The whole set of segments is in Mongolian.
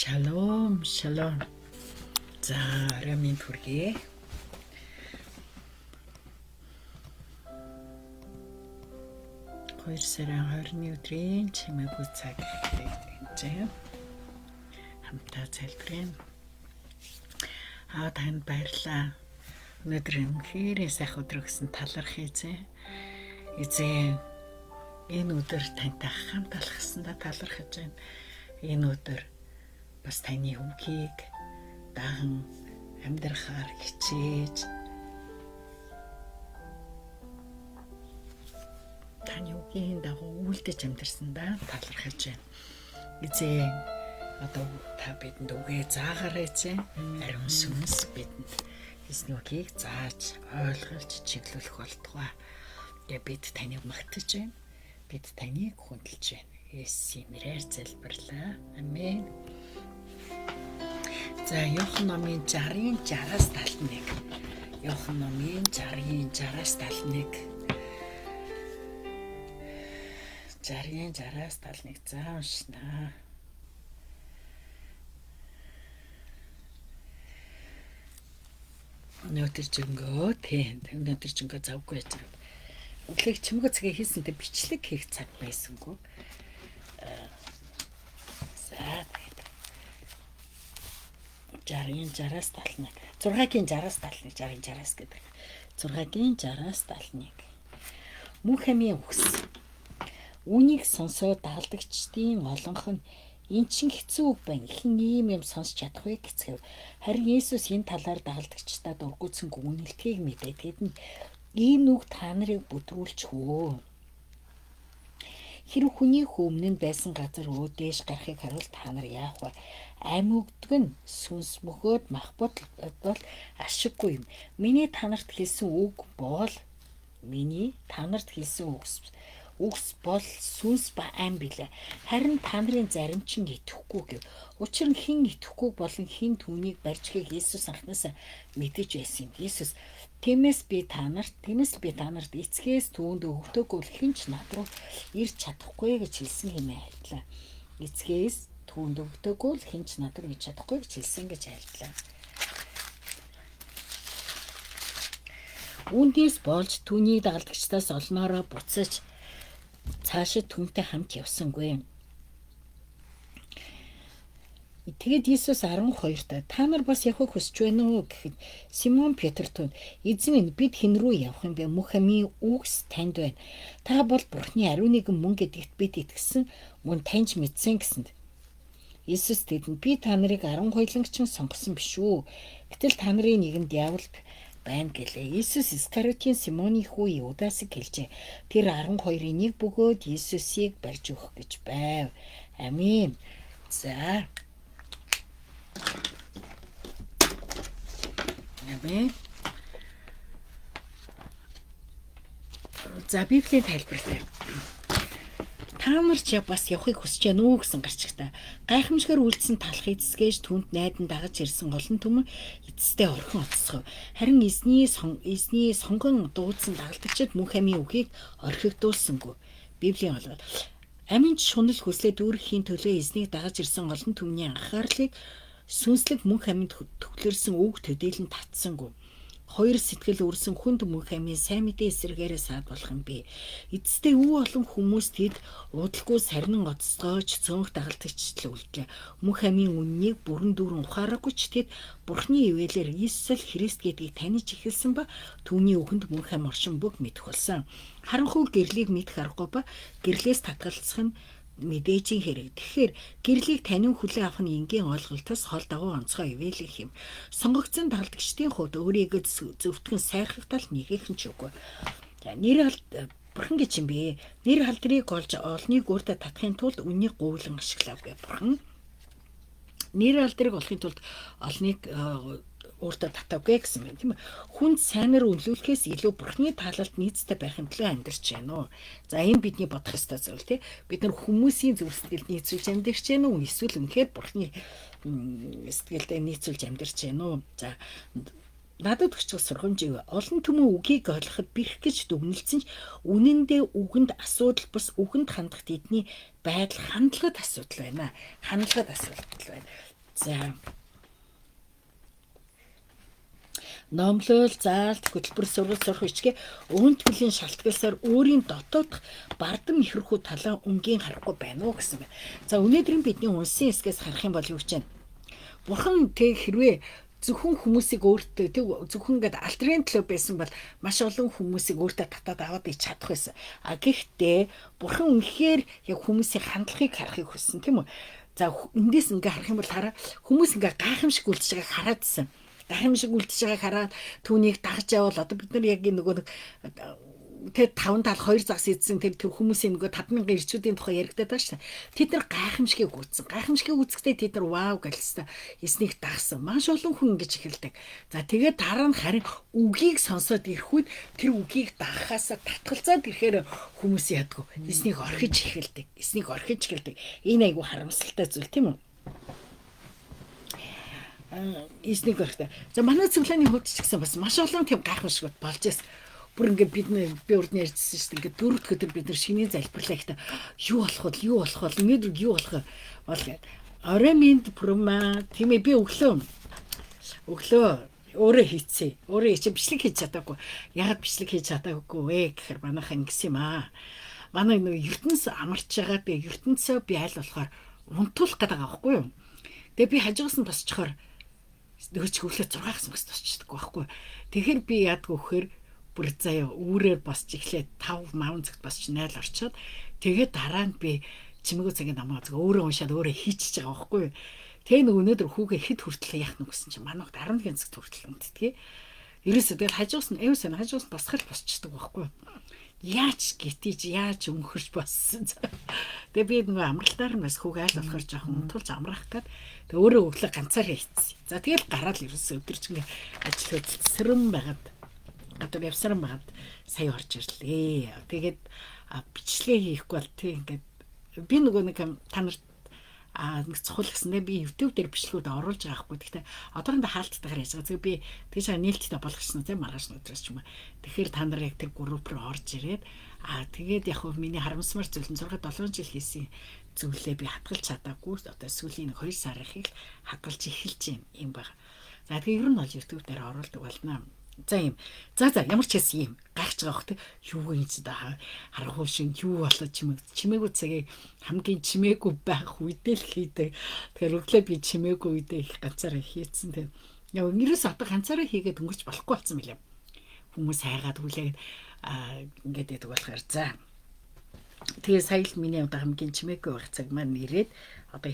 Шалом, шалом. За, орой минь хүргэе. 2 сарын 20-ны өдрийн чимээгүй цаг гэж хамтаа залбирэн. Аа, танд баярлалаа. Өнөөдөр үнэхээр сайхан өдөр гэсэн таларх эзэн. Эзэн, энэ өдөр тантай хамт алхасандаа талархаж байна. Энэ өдөр бас таны үгийг даган амьдрахаар хичээж, таны үгийн дагуу үйлдэж амьдарсандаа талархаж байна. Эзэн, одоо та бидэнд үгээ заагаарай эзэн. Ариун сүнс бидэнд эзний үгийг зааж, ойлгуулж, чиглүүлэх болтугай. Тэгээ бид таныг магтаж байна. Бид таныг хүндэлж байна. Есүсийн нэрээр залбирлаа. Амен. За, Иохан номын 60-ын 60-аас 71. Иохан номын 60-ын 60-аас 71. 60-ын 60-аас 71. За, уншнаа. Өнөөдөр жөнгөө тий. Өнөөдөр жөнгөө завгүй байж байгаа. Өглөөг чимээгөө цагийг хийсэнтэй бичлэг хийх цаг байсангүй. За, тэгээд 60-ын 60-аас 71. 6-гийн 60-аас 71, 60-ын 60-аас гэдэг. 6-гийн 60-аас 71. Мөнх амийн үгс. Үүнийг сонсоод дагалдагчдын олонх нь эн чин хэцүү үг байна. Хэн ийм юм сонсч чадах вэ гэцгээв. Харин Есүс энэ талаар дагалдагчдад ургуулсан гүнэлтгийг мэдээ. Тэдэнд ийм үг та нарыг бүдрүүлчих үү? Хэрв хүний хүү өмнө нь байсан газар өө дээш гарахыг харуул та нар яах вэ? Ам өгдөг нь сүнс мөхөөд мах бол ашиггүй юм. Миний та нарт хэлсэн үг бол миний та нарт хэлсэн үгс бол сүнс ба ам билээ. Харин та нарын зарим чинь итгэхгүй гэв. Учир нь хэн итгэхгүй болон хэн түүнийг барьжхийг Есүс анхнаасаа мэдэж байсан юм. Есүс тиймээс би та нарт эцгээс түүнд өгдөөгүй бол хэн ч над руу ирж чадахгүй гэж хэлсэн хэмээн альтлаа. Эцгээс түүнд өгдөөгүй бол хэн ч над руу ирж чадахгүй гэж хэлсэн гэж альтлаа. Үүнээс болж түүний дагалдагчдаас олноороо буцаж цаашид түүнтэй хамт явсангүй. Тэгээд Иесус 12-т та нар бас явахыг хүсэж байна уу гэхэд Симон Петр түнд эзэн минь бид хэн рүү явах юм бэ? Мөнх амийн үгс танд байна. Та бол Бурхны ариун нэгэн мөн гэдэгт бид итгэсэн, мөн таньж мэдсэн гэсэнд. Иесус тэдэнд би та нарыг 12-чин сонгосон биш үү? Гэтэл та нарын нэг нь диавол байна гэлээ. Иесус Искариотын Симоны хүү Иудасыг хэлжээ. Тэр 12-ын нэг бөгөөд Иесусыг барьж өгөх гэж байв. Амин. За. Амен. За, Библийн тайлбарлаа. Та нар ч бас явахыг хүсэж байна уу гэсэн гарчигтай. Гайхамшигар үлдсэн талах эцэсгээж түнд найдан дагаж ирсэн олон түмэн эцэстээ орхин оцсгов. Харин эзний сонгон дуудсан дагалдагчид мөнх амийн үгийг орхигдуулсангүй. Библийн ойлгол. Амийн шунал хүслээ дүүрэхийн төлөө эзнийг дагаж ирсэн олон түмний анхаарлыг сүнслэг мөнх амьд төвлөрсөн үг төдийлөн татсангүй. Хоёр сэтгэл өрсөн хүнд мөнх амийн сайн мэдээ эсрэгээрээ саад болох юм бэ. Эцэстээ үү олон хүмүүс тэд удалгүй сарнин оцсгооч цөөнх дагалдагчдал үлдлээ. Мөнх амийн үннийг бүрэн дүүрэн ухаараагүй ч тэд Бурхны ивэлээр Иесус л Христ гэдгийг таних эхэлсэн ба түүний үхэнд мөнх ам оршин бүг мэдэх болсон. Харанхуй гэрлийг мэдэх аргагүй ба гэрлээс татгалцах нь мэдээжийн хэрэг. Тэгэхээр гэрлийг танин хүлээн авах нь энгийн ойлголтоос хол дагуу онцгой ивэлэх юм. Сонгогдсон дагалдагчдын хувьд өөрийгөө зөвтгөн сайрхах тал нэгэн ч үгүй. Нэр бурхан гэж юм бэ? Нэр халдрыг олж олныг өөртөө татахын тулд үннийг гуйлан ашиглав гэ бурхан. Нэр алдрыг олохын тулд олныг өөртөө татавгүй гэсэн байна тийм ээ. Хүнд сайнаар үнэлүүлэхээс илүү бурхны таалалд нийцтэй байхын төлөө амьдарч байна уу? За, энэ бидний бодох ёстой зүйл тийм. Бид нар хүмүүсийн зүрх сэтгэлд нийцүүлж амьдарч байна уу? Эсвэл үнэхээр бурхны сэтгэлдээ нийцүүлж амьдарч байна уу? За, надад өчгөх сургамж олон түмэн үгийг ойлгоход бэрх гэж дүгнэлсэн ч үнэндээ үгэнд асуудал бус үгэнд хандах тэдний байдал хандлагад асуудал байна. Хандлагад асуудал байна. За номлол, заалт, хөтөлбөр сургал сурах бичгээ өн төрлийн шалтгаалсаар өөрийн дотоодох бардам ихэрхүү талаа өнгийн харахгүй байна уу гэсэн байна. За өнөөдрийн бидний унсан хэсгээс харах юм бол юу гэж байна? Бурхан тэг хэрвээ зөвхөн хүмүүсийг өөртөө тэг зөвхөн ингээд алтрын төлөө байсан бол маш олон хүмүүсийг өөртөө татаад аваад ич чадах байсан. А гэхдээ бурхан үнэхээр яг хүмүүсийн хандлагыг харахыг хүссэн, тийм үү? За эндээс ингээ харах юм бол хараа хүмүүс ингээ гайхамшиг үлдэж байгааг хараадсан. Гайхамшиг үлдэж байгааг хараад түүнийг дагаж явбал одоо бид нар яг нөгөө нэг тэр 5 тал 2 загас идсэн тэр хүмүүсийн нөгөө 5000 ирчүүдийн тухай яригадаад байгаа шүү дээ. Тэд нар гайхамшигыг үзсэн. Гайхамшигыг үзэхдээ тэд нар вау гэлсэн. Эснийг дагсан. Маш олон хүн ингэж эхэлдэг. За тэгээд дараа нь харин үгийг сонсоод ирэх үед тэр үгийг дагахаасаа татгалзаад ирэхээр хүмүүс ядгүй. Эснийг орхиж эхэлдэг. Эснийг орхиж эхэлдэг. Энэ айгу харамсалтай зүйл, тийм үү? Эснийг орхитой. За манай цэвлэний хувьд ч гэсэн бас маш олон тийм гайхамшигуд болж байсан. Бүр ингээд бид би урд нь ярьжсэн шүү дээ. Ингээд дөрөв дэх өдөр бид нар шинийн залбирлаа ихтэй юу болох вэ? Юу болох вэ? Өнөөдөр юу болох вэ? Бол гээд орой минь пүрмаа тийм ээ би өглөө өөрөө хийцээ. Өөрөө хийцээ бичлэг хийж чадаагүй. Ягаад бичлэг хийж чадаагүй вэ гэхээр манайхан ингэсэн юм аа. Манай нөгөө ертөнц амарч байгаа би ертөнцөө би аль болохоор унтуулах гэдэг байгаа байхгүй юу? Тэгээ би хажуугаас нь босчхоор нөгөө чи өглөө 6 гэсэн бас тосчдөг байхгүй. Тэгэхээр би яадаг вөхөр бүр заяа үүрээр босч эхлээд 5 маун цагт босч 0 орчоод тэгээд дараа нь би чимээгөө цагийн намаа зөв өөрөө уншаад өөрөө хийчихэж байгаа байхгүй. Тэгээ нэг өнөөдөр хүүгээ хэд хүртэл яах нү гэсэн чинь манайх 11 цагт хүртэл унтдгийг. Ерөөсөө тэгэл хажуус нь эвсэн хажуус нь босхол босчдөг байхгүй. Яаж гитийж яаж өнхөрч боссон. Тэгээ би нөгөө амралтаар нь бас хүүгээ аль болохоор жоохон унтуулж амрах гээд тэгээ өөрөө өглөө ганцаар хийчихсэн. За тэгэл гараал ерөөсөө өдөржингөө ажил хөдөлсөрөн байгаад гадуур явсаран байгаад сая орж ирлээ. Тэгээд бичлэгээ хийхгүй бол тий ингээд би нөгөө нэг та нарт нэг цохол гэснээр би YouTube дээр бичлэгүүд оруулж байгаа хгүй. Гэхдээ одоохондоо хаалттайгаар яаж байгаа. Би тэгж нээлттэй болгочихсон тийм маргааш өдрөөс ч юм уу. Тэгэхээр та нар яг тэр групп руу орж ирээд тэгээд яг хөө миний харамсмар зүйл нь 6 7 жил хийсэн зүйлээ би хадгалж чадаагүй. Одоо сүүлийн 2 сарынхыг хадгалж эхэлж байна юм байна. За тэгээ ер нь бол YouTube дээр оруулдаг болно. За юм. За ямар ч хэс юм. Гайхаж байгаа хөх те. Юу юм чи да харахгүй шин юу болоо чимээгүй цагийг хамгийн чимээгүй байх үедээ л хийдэг. Тэгэхээр өглөө би чимээгүй үедээ их ганцаараа хийцэн те. Яа ерөөс одоо ганцаараа хийгээд өнгөрч болохгүй болсон мэлээ. Хүмүүс хайгаад хүлээгээд ингээд байдаг болохоор за. Тэгээ сая л миний одоо хамгийн чимээгүй байх цаг маань ирээд одоо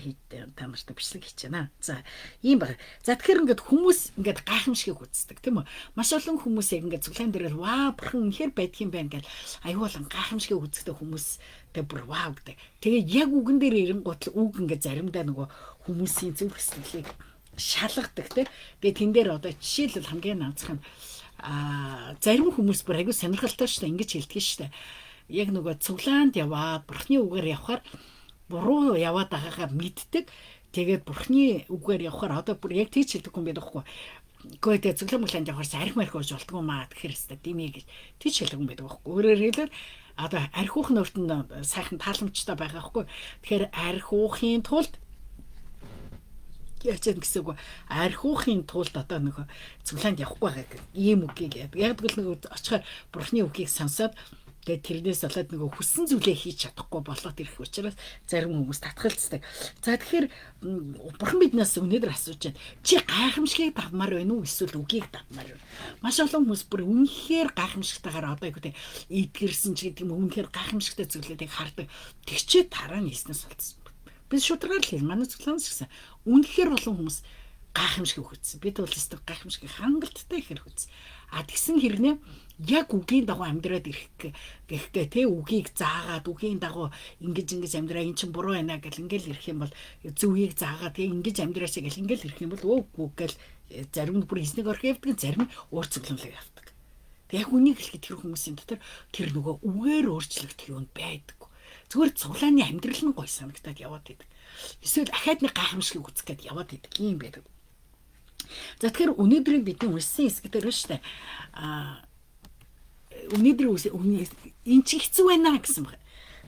та нартай бичлэг хийж байна. За ийм баг. За тэгэхээр ингээд хүмүүс ингээд гайхамшигыг үздэг тийм үү? Маш олон хүмүүс яг ингээд цуглаан дээр ваа бурхан үнэхээр байдгийн байна гэл аюу болон гайхамшигыг үздэг хүмүүс тэг бүр вау гэдэг. Тэгээ яг үгэн дээр ирэнгуут л үг ингээд заримдаа нөгөө хүмүүсийн зүрх сэтгэлийг шалгадаг тийм. Тэгээ тэн дээр одоо жишээлбэл хамгийн наацх нь зарим хүмүүс бүр аюу сонирхолтой шүү дээ ингэж хэлдэг шүү дээ. Яг нөгөө цуглаанд яваад бурхны үгээр явхаар буруу яваад байгаагаа мэддэг. Тэгээд бурхны үгээр явхаар одоо бүр яг тийч хэлдэг хүн байдаг хгүй. Гэхдээ тэгээ цуглаан мөглөнд явахаар арх марх ууж болдгоо маа тэгэхээр өстой димээ гэж тийч хэлдэг хүн байдаг хгүй. Өөрөөр хэлбэл одоо арх уух нь өөрт нь сайхан тааламжтай байгаа хгүй. Тэгэхээр арх уухын тулд яаж гэсэн үг арх уухын тулд одоо нөгөө цуглаанд явахгүй байгаа гэх ийм үгийг яг тэгвэл нөгөө очихоор бурхны үгийг сонсоод тэгээд тэрнээс болоод нөгөө хүссэн зүйлээ хийж чадахгүй болоод ирэх учраас зарим хүмүүс татгалцдаг. За тэгэхээр бурхан биднээс өнөөдөр асууж байна. Чи гайхамшигыг давмаар байна уу эсвэл үгийг давмаар байна? Маш олон хүмүүс бүр үнэхээр гайхамшигтайгаар одоо юу гэдэг эдгэрсэн ч гэдэг юм үнэхээр гайхамшигтай зүйлүүдийг хардаг. Тэгчээ дараа нь хийснээс болцсон. Би шударгаар л хэлнэ. Манай цуглаанаас гэсэн. Үнэхээр олон хүмүүс гайхамшиг өгсөн. Бид бол өстө гайхамшиг хангалттай ихээр өгсөн. А тэгсэн хэрнээ яг үгийн дагуу амьдраад ирэх гэхгээ тэ үгийг заагаад үгийн дагуу ингэж ингэж амьдраа эн чин буруу байна гэл ингээл ирэх юм бол зөвгийг заагаад тэ ингэж амьдраашаа гэл ингээл ирэх юм бол өөгүй гэл зарим нь бүр эзнийг орхи явдаг, зарим нь өөр цэглэмлэг явдаг. Тэг яг үнийг хэлэхэд тэр хүмүүсийн дотор тэр нөгөө үгээр өөрчлөгдөх юм байдаг. Зүгээр цуглааны амьдрал нь гой санагтаад яваад идэг. Эсвэл ахаад нэг гайхамшигыг үзэх гээд яваад идэг юм байдаг. За тэгэхээр өнөөдрийн бидний уншсан хэсэг дээр шүү дээ. Өнөөдрийн энэ чи хэцүү байна гэсэн баг.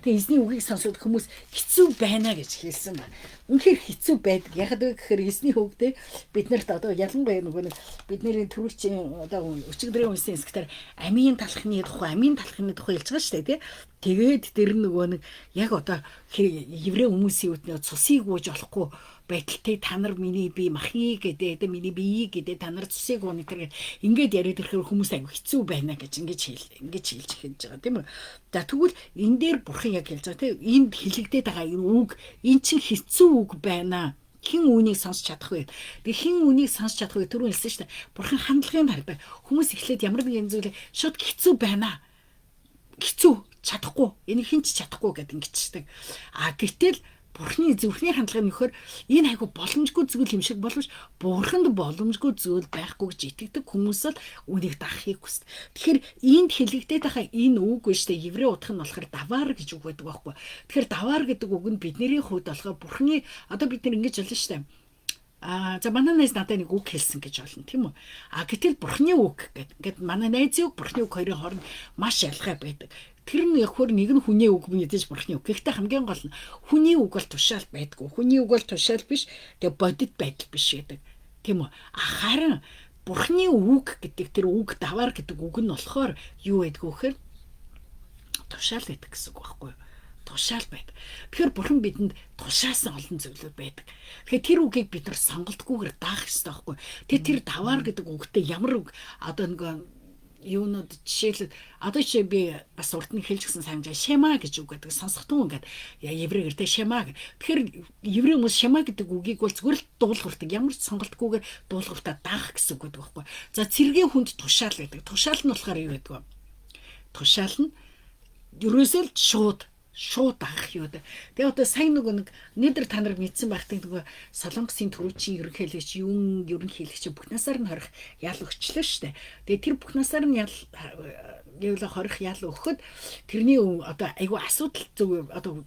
Тэгээ эзний үгийг сонсоод хүмүүс хэцүү байна гэж хэлсэн ба. Үнэхээр хэцүү байдаг. Яг л гэхээр эзний үг те бид нарт одоо ялангуяа нөгөө нэг бидний түрүүчийн одоо өчигдрийн үнсэн хэсгээр амийн талхны тухай, амийн талхны тухай хэлж байгаа шүү дээ те. Тэгээд тэр нөгөө нэг яг одоо еврей хүмүүсийн үднэ цусыг ууж болохгүй байдалтай та нар миний бие махыг гэдэг, миний биеийг гэдэг та нар цусыг ууна гэдэг ингээд яриад ирэхээр хүмүүс аягүй хэцүү байна гэж ингэж хэл ингэж хэлж эхэлж байгаа тийм үү. За тэгвэл энэ дээр бурхан яг хэлж байгаа тийм энд хэлэгдээд байгаа энэ үг эн чинь хэцүү үг байна. Хэн үүнийг сонсч чадах вэ? Тэгээ хэн үүнийг сонсч чадах вэ? Түрүүн хэлсэн шүү дээ. Бурхан хандлагыг хардаг. Хүмүүс эхлээд ямар нэгэн зүйл шууд хэцүү байна. Хэцүү чадахгүй. Энийг хэн ч чадахгүй гэдэг ингэчдэг. А гэтэл Бурхны зүрхний хандлага нь нөхөр энэ айгу боломжгүй зүйл юм шиг боловч бурханд боломжгүй зүйл байхгүй гэж итгэдэг хүмүүс л үүнийг дагахыг хүсдэг. Тэгэхээр энд хэлэгдээд байгаа энэ үг биш үү? Еврей утга нь болохоор даваар гэж үг байдаг байхгүй. Тэгэхээр даваар гэдэг үг нь бидний хувьд болохоор бурхны одоо бид нар ингэж болно шүү дээ. А за манай найз надад нэг үг хэлсэн гэж болно тийм үү? А гэтэл бурхны үг гэдэг. Ингээд манай найзын үг бурхны үг хоёрын хооронд маш ялгаа байдаг. Тэр нь яг хөр нэг нь хүний үг мэдээж бурхны үг. Гэхдээ хамгийн гол нь хүний үг бол тушаал байдгүй. Хүний үг бол тушаал биш. Тэгээ бодит байдал биш гэдэг. Тийм үү? А харин бурхны үг гэдэг тэр үг даваар гэдэг үг нь болохоор юу байдгүй гэхээр тушаал байдаг гэсэн үг байхгүй юу? Тушаал байдаг. Тэгэхээр бурхан бидэнд тушаасан олон зүйлүүд байдаг. Тэгэхээр тэр үгийг бид нар сонголтгүйгээр даах ёстой байхгүй. Тэгэхээр тэр даваар гэдэг үгтэй ямар үг одоо нөгөө юунууд жишээлбэл одоо чи би бас урд нь хэлж гисэн санаж шема гэж үг гэдэг сонсохтун ингээд еврейгэр те шема. Тэгэхээр еврей хүмүүс шема гэдэг үгийг бол зүгээр л дуулууртаг ямар ч сонголтгүйгээр дуулууртаа даах гэсэн үг гэдэг байхгүй. За цэргийн хүнд тушаал гэдэг. Тушаал нь болохоор юу гэдэг вэ? Тушаал нь ерөөсөө л шууд дагах юу дээ. Тэгээ одоо сайн нөгөө нэг недэр та нар мэдсэн байхдаг нөгөө Солонгосын түрүүчийн ерөнхийлөгч юун ерөнхийлөгч бүхнасаар нь хорих ял өгчлөө штэ. Тэгээ тэр бүхнасаар нь ял гэвэл хорих ял өгөхөд тэрний одоо айгүй асуудал зөв одоо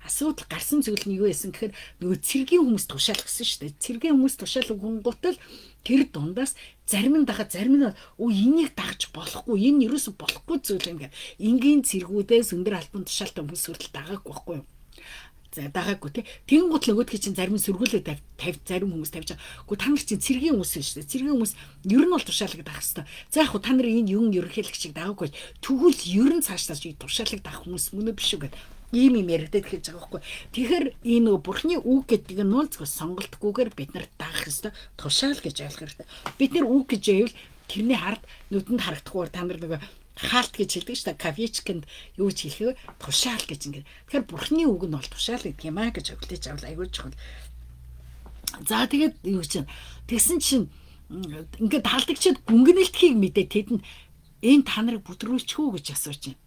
асуудал гарсан зүйл нь юу байсан гэхээр нөгөө цэргийн хүмүүс тушаал өгсөн шүү дээ. Цэргийн хүмүүс тушаал өгөнгүүтэл тэр дундаас зарим нь дагаад зарим нь өө энийг дагаж болохгүй энэ ерөөсө болохгүй зүйл юм гэх. Энгийн цэргүүдээс өндөр албан тушаалтай хүмүүс хүртэл дагаагүй байхгүй юу? За дагаагүй тий. Тэгэн гут нөгөөдхий чинь зарим нь сөргүүлээ тавь зарим хүмүүс тавьж байгаа. Гэхдээ та нар чинь цэргийн хүмүүс шүү дээ. Цэргийн хүмүүс ер нь бол тушаалыг дагах хэвээр. За яг хуу та нар энэ юун ерөнхийлөгчийг дагаагүй. Тэгвэл ер нь цаашдаа тушаалыг дагах хүмүүс мөн үү биш үү гэдэг ийм юм яригдаад эхэлж байгаа байхгүй. Тэгэхээр энэ нөгөө бурхны үг гэдэг нь бол зөвхөн сонголтгүйгээр бид нар дагах ёстой тушаал гэж ойлгох хэрэгтэй. Бид нар үг гэж байвал тэрний хард нүдэнд харагдахгүй та нар нөгөө хаалт гэж хэлдэг шүү дээ. Кавичкэнд юу гэж хэлэх вэ? Тушаал гэж ингээд. Тэгэхээр бурхны үг нь бол тушаал гэдэг юм аа гэж хүлээж авал айгүй чухал. За тэгээд юу чинь тэгсэн чинь ингээд таалдагчид гүнгэнэлтхийг мэдээ тэдэнд энэ та нарыг бүдрүүлчих үү гэж асууж байна.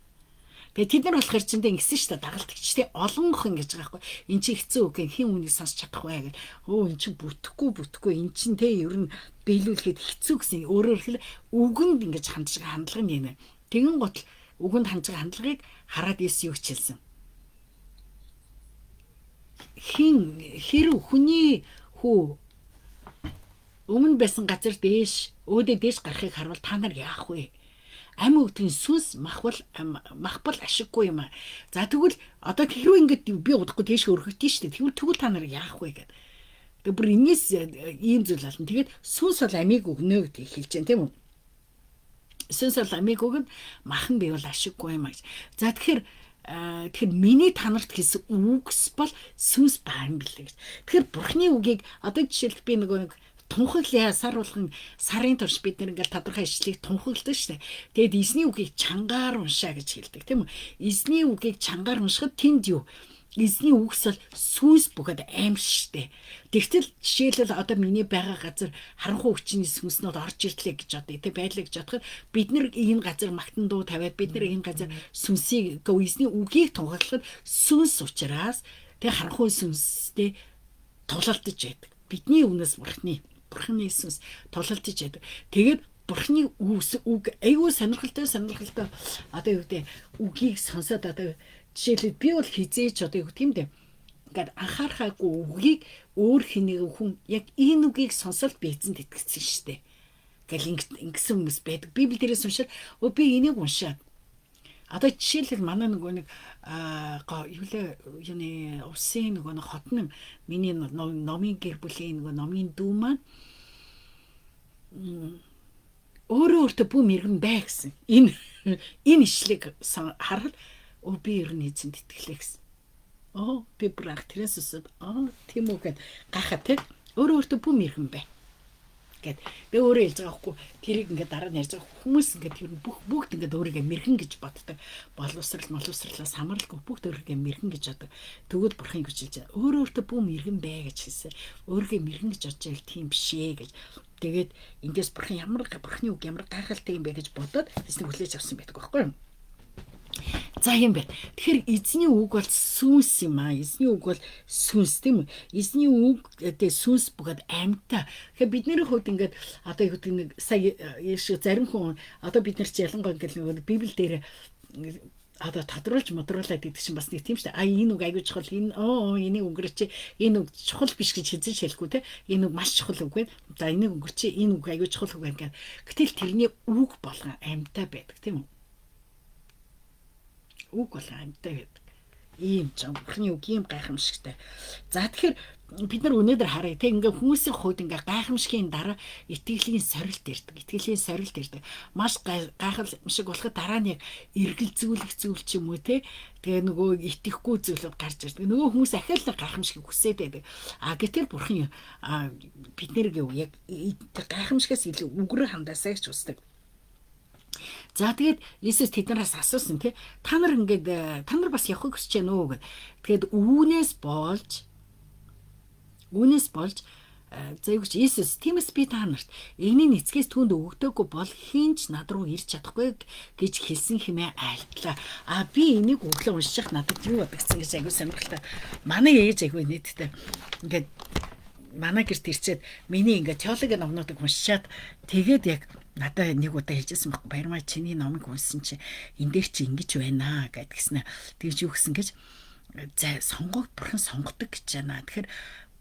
Тэгээ тэд нар болохоор чинь ингэсэн шүү дээ дагалдагчдын олонх ингэж байгаа байхгүй. Эн чинь хэцүү үг хэн үнийг сонсч чадах вэ гэл. Өө эн чинь бүтэхгүй эн чинь те ер нь биелүүлэхэд хэцүү гэсэн өөрөөр хэлбэл үгэнд ингэж хандж байгаа хандлага нь юм. Тэгэн гутал үгэнд хандж байгаа хандлагыг хараад Есүс юу хичээлсэн. Хин хэрв хүний хүү өмнө байсан газар дээш өөдөө дээш гарахыг харвал та нар яах вэ? Ам өгдгийн сүнс махбал махбал ашиггүй юм а. За тэгвэл одоо хэрвээ ингэж би удахгүй тийш өргөдөн шүү дээ. Тэгвэл тэгвэл та нар яах вэ гэдэг. Тэгээ бүр энэс ийм зүйл болно. Тэгээд сүнс бол амийг өгнө гэдгийг хэлж байна тийм үү? Сүнс бол амийг өгнө, махан бий бол ашиггүй юм а гэж. За тэгэхээр тэгэхээр миний та нарт хэлсэн үгс бол сүнс баан билээ гэж. Тэгэхээр бурхны үгийг одоо жишээлбэл би нөгөө нэг тунхаглая сар болгон сарын турш бид нэг ингээл тодорхой ишлэгийг тунхагладаг шүү дээ. Тэгээд эзний үгийг чангаар уншаа гэж хэлдэг тийм үү? Эзний үгийг чангаар уншихад тэнд юу? Эзний үгс бол сүнс бөгөөд аимшигтэй. Тэгтэл жишээлбэл одоо миний байгаа газар харанхуй хүчний сүнснүүд орж ирлээ гэж бодъё. Тэ байлаа гэж бодоход бид нар энэ газар магтан дуу тавиад бид нар энэ газар сүнсийг эзний үгийг тунхаглахад сүнс учраас тэ харанхуй сүнстэй тулалдаж байдаг. Бидний өмнөөс Бурхны сүнс тулалдаж байдаг. Тэгээд Бурхны үгс үг айгүй сонирхолтой одоо юу гэдэг үгийг сонсоод одоо жишээлбэл би бол хизээч одоо юу гэдэг юм бэ? Ингээд анхаарахаагүй үгийг өөр хин нэгэн хүн яг энэ үгийг сонсоод би эзэнд итгэсэн шүү дээ. Гэл ингэсэн хүмүүс байдаг. Библи дээрээс уншаад өө би энийг уншаад Одоо жишээлбэл манай нөгөө нэг юу лээ юуны усын нөгөө нэг хотн миний номын гэр бүлийн нөгөө номын дүү маань өөрөө өөртөө бүх мэрэгэн бай гэсэн. Энэ ишлэг харахад би ер нь эзэнд итгэлээ гэсэн. Би бүр анх тэрээс өсөд тийм үү гэд гайхаа те. Өөрөө өөртөө бүх мэрэгэн бай гэд. Би өөрөө хэлж байгаа хгүй тэрийг ингээд дараа нь ярьж байгаа хүмүүс ингээд ер нь бүгд ингээд өөрийгөө мэрэгэн гэж боддог. Боловсрал моловсрлаас хамааралгүй бүгд өөрийгөө мэрэгэн гэж боддог. Тэгвэл бурхын гэж хэлж байгаа. Өөрөө өөртөө бүх мэрэгэн бай гэж хэлсэн. Өөрийгөө мэрэгэн гэж бодож байвал тийм биш ээ гэж. Тэгээд эндээс бурхан ямар бурхны үг ямар гайхалтай юм бэ гэж бодоод тэснийг хүлээж авсан байдаг байхгүй юу? За юм байна. Тэгэхээр эзний үг бол сүнс юм аа. Эзний үг бол сүнс тийм үү? Эзний үг тэгээ сүнс бөгөөд амьтай. Тэгэхээр бидний хувьд ингээд одоо юу гэдэг нэг сая шиг зарим хүн одоо бид нар чи ялангуяа ингээд нэг Библи дээр одоо тодруулж модруулаад гэдэг чинь бас нэг тийм шүү дээ. А энэ үг аягүй чухал. Энэ энийг өнгөрч энэ үг чухал биш гэж хэзээ шэлэхгүй те. Энэ үг маш чухал үг байна. За энийг өнгөрч энэ үг аягүй чухал үг байна гэх. Гэтэл тэрний үг болгон амьтай байдаг тийм үү? Үг болгон амьтай байдаг. Ийм ч бурхны үг ийм гайхамшигтай. За тэгэхээр бид нар өнөөдөр харъя те ингээ хүмүүсийн хувьд ингээ гайхамшигын дараа итгэлийн сорилт ирдэг. Итгэлийн сорилт ирдэг. Маш гайхамшиг болоход дараа нь яг эргэлзүүлэх зүйл ч юм уу те. Тэгээ нөгөө итгэхгүй зүйлүүд гарч ирдэг. Нөгөө хүмүүс ахиад л гайхамшигыг хүсээд байдаг. А гэтэл бурхан бид нэр гэв яг гайхамшигаас илүү үгрэн хандаасаа гэж үздэг. За тэгээд Иесус тэднээс асуусан тий. Та нар ингээд та нар бас явахыг хүсэж байна уу гэд. Тэгээд үүнээс болж за юу гэж Иесус тиймээс би та нарт энэ нь эцгээс түүнд өгдөөгүй бол хэн ч над руу ирж чадахгүй гэж хэлсэн хэмээн айлтлаа. А би энийг өглөө унших надад юу бодогдсон гэж айгүй сонирхолтой. Манай ээж айгүй нийтдээ ингээд манай гэрт ирчээд миний ингээд теологийн номнуудыг уншичаад тэгээд яг надад нэг удаа хэлжсэн байхгүй баярмаа чиний номыг уншсан чи энэ дээр чи ингэж байна гэд гиснэ. Тэгж юу гэсэн гэж за сонгог бурхан сонгодог гэж байна. Тэгэхээр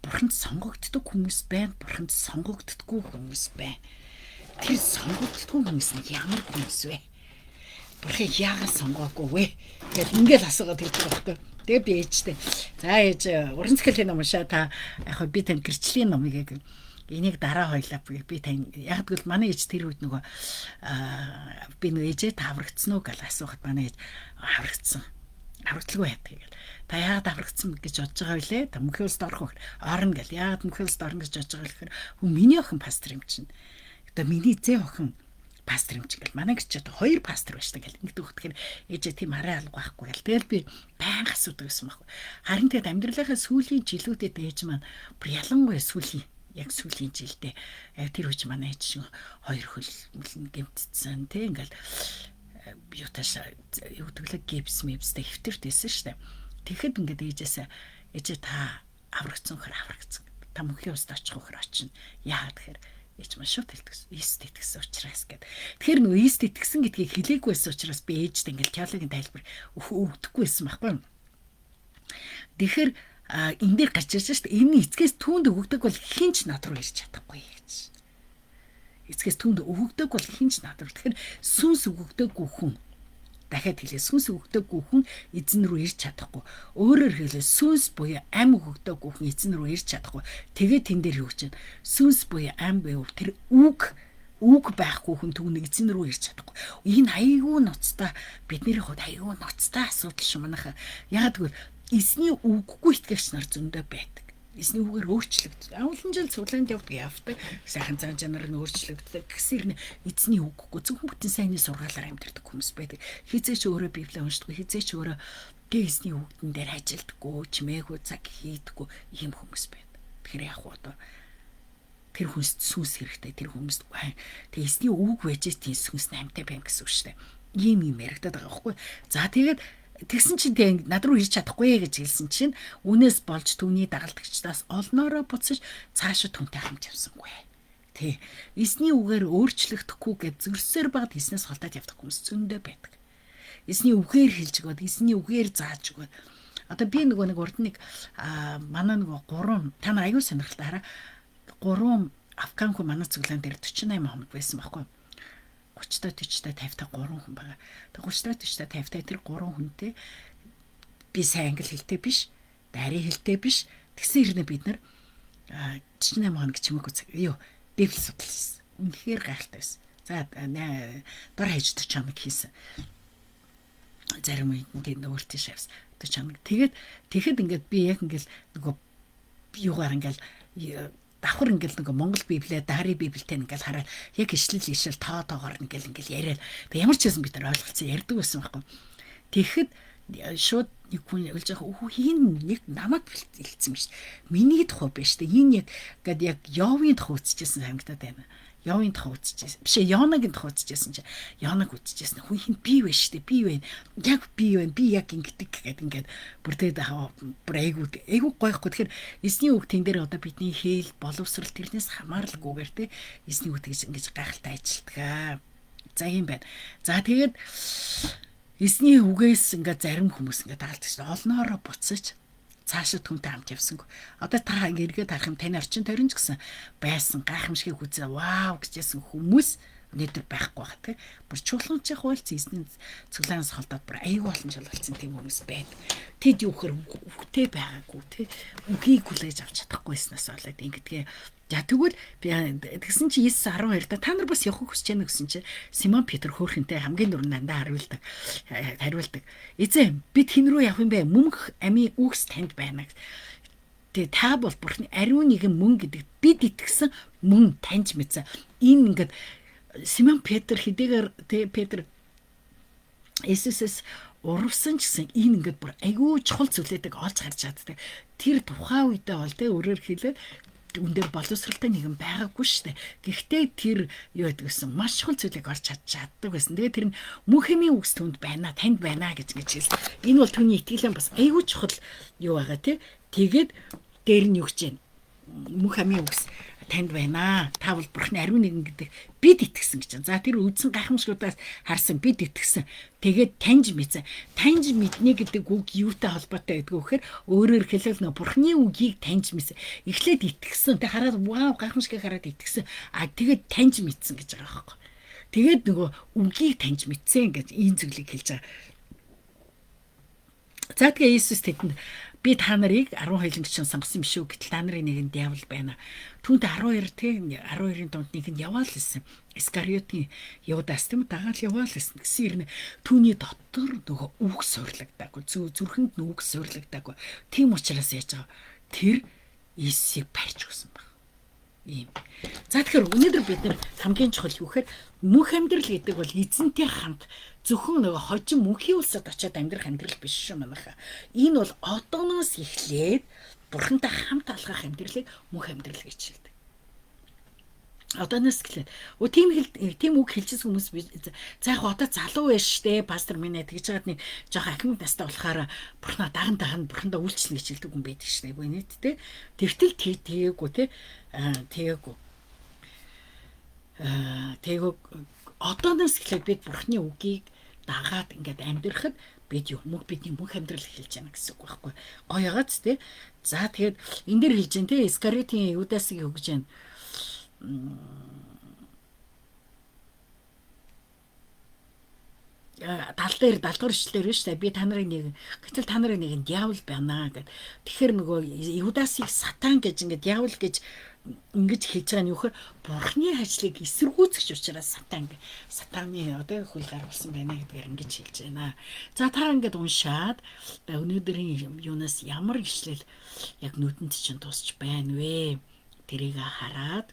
бурханд сонгогддог хүмүүс байна, бурханд сонгогддоггүй хүмүүс байна. Тэр сонгогддоггүй хүмүүс нь ямар хүмүүс вэ? Бурхан яагаад сонгоогүй вэ? Гэт ингээл асуугаад ирдэг байхгүй. Тэгээ би ээжтэй. За ээж уран зохиолын ном уншаа та яг би тань гэрчлийн номыг яг энийг дараа хоёлаа би тань яг гэвэл манай ээж тэр үед нөгөө би нөгөө ээжээ та аврагдсан уу гэж асуухад манай ээж аврагдсан. Аврагдalгүй байдаг гэл. Та яагаад аврагдсан гэж бодож байгаа вүлээ? Та мөнхийн улсад орох уу? Орно гэл. Яагаад мөнхийн улсад орно гэж бодож байгаа гэхээр хүн миний охин пастор юм чинь. Одоо миний зээ охин пастор юм чинь гэл. Манай гэж одоо хоёр пастор байна шүү дээ гэл. Ингэдэг хөтгөр ээжээ тийм арай алга байхгүй гэл. Тэгэл би байнга асуудаг гэсэн байхгүй. Харин тэгэд амьдралынхаа сүүлийн жилүүдэд ээж маань бүр ялангуяа сүүлийн яг сүүлийн жилдээ тэр хүч манай ээж шиг хоёр хөл мөлн гэмтсэн тий ингээл юуташ юу гэдэг лээ гипс мипстэй хэвтэрт байсан шүү дээ. Тэгэхэд ингээд ээжээсээ ээжээ та аврагдсан хөр аврагдсан. Та мөнхийн устд очих хөр очино. Яагаад тэгэхээр ээж маань шууд хэлдэг. Иесд итгэсэн учраас гэд. Тэгэхээр нөгөө Иесд итгэсэн гэдгийг хэлээгүй байсан учраас би ээжд ингээд теологийн тайлбар өгдөггүй байсан байхгүй юу. Тэгэхээр энэ дээр гарч ирж шүү дээ. Энэ эцгээс түүнд өгөгдөг бол хэн ч над руу ирж чадахгүй гэж. Эцгээс түүнд өгөгдөг бол хэн ч над руу. Тэгэхээр сүнс өгөгдөөгүй хүн дахиад хэлье. Сүнс өгдөөгүй хүн эзэн рүү ирж чадахгүй. Өөрөөр хэлбэл сүнс буюу ам өгдөөгүй хүн эзэн рүү ирж чадахгүй. Тэгээд тэн дээр юу гэж байна? Сүнс буюу ам буюу тэр үг байхгүй хүн түүнийг эзэн рүү ирж чадахгүй. Энэ аягүй ноцтой бидний хувьд аягүй ноцтой асуудал шүү манайха. Яг гэвэл эзний үггүй итгэгч нар зөндөө байдаг. Эзний үгээр өөрчлөгддөг. Олон жил цуглаанд явдаг. Сайхан зан чанар нь өөрчлөгддөг. Гэсэр нь эзний үггүй зөвхөн бүтэн сайнны сургаалаар амьдардаг хүмүүс байдаг. Хизээч өөрөө Библийг уншдаггүй, хизээч өөрөө эзний үгдэн дээр ажилдаггүй, чимээгүй цаг хийдэггүй ийм хүмүүс байдаг. Тэгэхээр яг уу одоо тэр хүнст сүнс хэрэгтэй, тэр хүмүүст тэг эзний үг байж тийм сүнс намтай байна гэсэн үг шүү дээ. Ийм юм яригадаад байгаа байхгүй. За тэгээд тэгсэн чинь тэг над руу ирж чадахгүй гэж хэлсэн чинь үнээс болж түүний дагалдагчдаас олноороо буцаж цаашаа түнтэй хамт явсангүй. Тэ. Эзний үгээр өөрчлөгдөхгүй гэж зөрсөөр багт эзнээс холдоод явдаг хүмүүс зөндөө байдаг. Эзний үгээр хэлж өгөөд, эзний үгээр зааж өгөөд. Одоо би нөгөө нэг урд нэг манай нөгөө гурван та нар аюул сонирхолтой хараа. Гурван афган хүн манай цуглаан дээр 48 хоног байсан байхгүй. 30 та 40 та 50 та 3 хүн байгаа. Тэг 30 та 40 та 50 та тэр 3 хүнтэй би сайн англи хэлтэй биш, дари хэлтэй биш. Тэгсэн хэрнээ бид нар 48 хоног чимээгүй юу Библи судалсан. Үнэхээр гайхалтай байсан. За дор хаяж 40 хоног хийсэн. Зарим үед нь өөр тийш авсан. 40 хоног. Тэгээд тэгэхэд ингээд би яг ингээд нөгөө юугаар ингээд давхар ингээл нөгөө Монгол Библиэ, Дари Библиэтэй ингээл хараад яг ишлэл ишлэл тоо тоогоор ингээл ингээл яриад. Тэг ямар ч байсан бид нар ойлголцсон ярьдаг байсан байхгүй. Тэгэхэд шууд нэг хүн ойлж байгаа өө хин нэг намайг хэлсэн юм шүү. Миний тухай биш үү? Энэ яг гээд яг Йовын тухай үзчихсэн санагдаад байна. Йовын тухай үзчихсэн. Биш ээ, Йонагийн тухай үзчихсэн чинь Йонаг үзчихсэн. Хүн хин би вэ шүү дээ. Би вэ. Яг би вэ. Би яг ингэдэг гэдэг ингээд бүр тэгээд бүр айгуу айгуу гоёхгүй. Тэгэхээр эзний үг тэн дээр одоо бидний хэл боловсрал тэрнээс хамааралгүйгээр те эзний үг тэгж ингэж гайхалтай ажилтгаа. За юм байна. За тэгээд эзний үгээс ингээд зарим хүмүүс ингээд даалдаг. Олноороо буцаж цаашаа түнтэй хамт явсангүй. Одоо та ингээ эргээд харах юм таны орчин тойрон ч гэсэн байсан гайхамшигыг үзээ вау гэжсэн хүмүүс өнөөдөр байхгүй байх тий. Бүр чуулганч явах бол эзний цуглаанаас холдоод бүр аюул олон жил болсон тийм хүмүүс байдаг. Тэд юу гэхээр үгтэй байгаагүй тий. Үгийг хүлээж авч чадахгүйснээс болоод ингэдгээ. За тэгвэл би тэгсэн чи Иесус 12 та нар бас явахыг хүсэж байна гэсэн чи Симон Петр хөөхөнтэй хамгийн дөрөв дандаа хариулдаг. Хариулдаг. Эзэн бид хэн рүү явах юм бэ? Мөнх амийн үгс танд байна. Тэгээ та бол Бурхны ариун нэгэн мөн гэдэг бид итгэсэн мөн таньж мэдсэн. Энэ ингээд Симон Петр хэдийгээр тэ Петр Иесусээс урвсан ч гэсэн энэ ингээд бүр айгүй чухал зүйлүүдийг олж харж чаддаг. Тэр тухайн үедээ бол тэ өөрөөр хэлбэл үн дээр боловсралтай нэгэн байгаагүй шүү дээ. Гэхдээ тэр юу гэдэг гэсэн маш чухал зүйлийг олж чаддаг байсан. Тэгээ тэр нь мөнх хэмийн үгс түнд байна, танд байна гэж ингэж хэлсэн. Энэ бол түүний итгэлийн бас айгүй чухал юу байгаа тий. Тэгээд дээр нь юу гэж байна? Мөнх амийн үгс танд байна. Та бол Бурхны ариун нэгэн гэдэг бид итгэсэн гэж. За тэр үдсэн гайхамшгуудаас харсан бид итгэсэн. Тэгээд таньж мэдсэн. Таньж мэднэ гэдэг үг юутай холбоотой гэдэг вэ гэхээр өөрөөр хэлбэл нөө Бурхны үгийг таньж мэдсэн. Эхлээд итгэсэн. Тэг хараад вау гайхамшгийг хараад итгэсэн. А тэгээд таньж мэдсэн гэж байгаа байхгүй. Тэгээд нөгөө үгийг таньж мэдсэн гэж ийм зүйлийг хэлж байгаа. За тэгээ Иесус тэдэнд би та нарыг 12 ангичсан сонгосон биш үү гэтэл та нарын нэг нь диавол байна. Түүнтэй 12 тэг 12-ын дунд нэг нь яваал гэсэн. Искариотын Юдас тийм дагаал яваал гэсэн. Гэсэн хэрнээ түүний дотор нөгөө үг суйрлагдаагүй. Зүрхэнд нь үг суйрлагдаагүй. Тийм учраас яаж байгаа. Тэр Иесусыг барьж өгсөн баг. Ийм. За тэгэхээр өнөөдөр бид нар хамгийн чухал юу гэхээр мөнх амьдрал гэдэг бол эзэнтэй хамт зөвхөн нөгөө хожим мөнхийн улсад очиад амьдрах амьдрал биш шүү манайхаа. Энэ бол одооноос эхлээд бурхантай хамт алхах амьдралыг мөнх амьдрал гэж хэлдэг. Одооноос эхлээд тийм тийм үг хэлчихсэн хүмүүс за яг одоо залуу байж штэ пастор минь ээ тэгж жагаад нэг жоох ахимаг настай болохоор бурхнаа даган даган бурхандаа үйлчлэнэ гэж хэлдэг хүн байдаг штэ айгүй нийт те. Тэгтэл тэгээгүй те. Тэгээгүй. Тэгээгүй одооноос эхлээд бид бурхны үгийг дагаад ингээд амьдрахад бид юу мөнх бидний мөнх амьдрал эхэлж байна гэсэн үг байхгүй. Гоё ягац те. За тэгээд энэ дэр хэлж байна те. Искариотын Юдасыг өгж байна. Тал дээр 70 дугаар ишлэлээр шүү дээ. Би та нарыг нэг гэтэл та нарыг нэг диавол байна гэд. Тэгэхээр нөгөө Юдасыг сатан гэж ингээд диавол гэж ингэж хэлж байгаа нь юу гэхээр бурхны ажлыг эсэргүүцгч учраас сатан сатаны одоо хөл гаргуулсан байна гэдгээр ингэж хэлж байна. За та ингээд уншаад өнөөдрийн юунаас ямар ишлэл яг нүдэнд чинь тусч байна вэ? Тэрийг хараад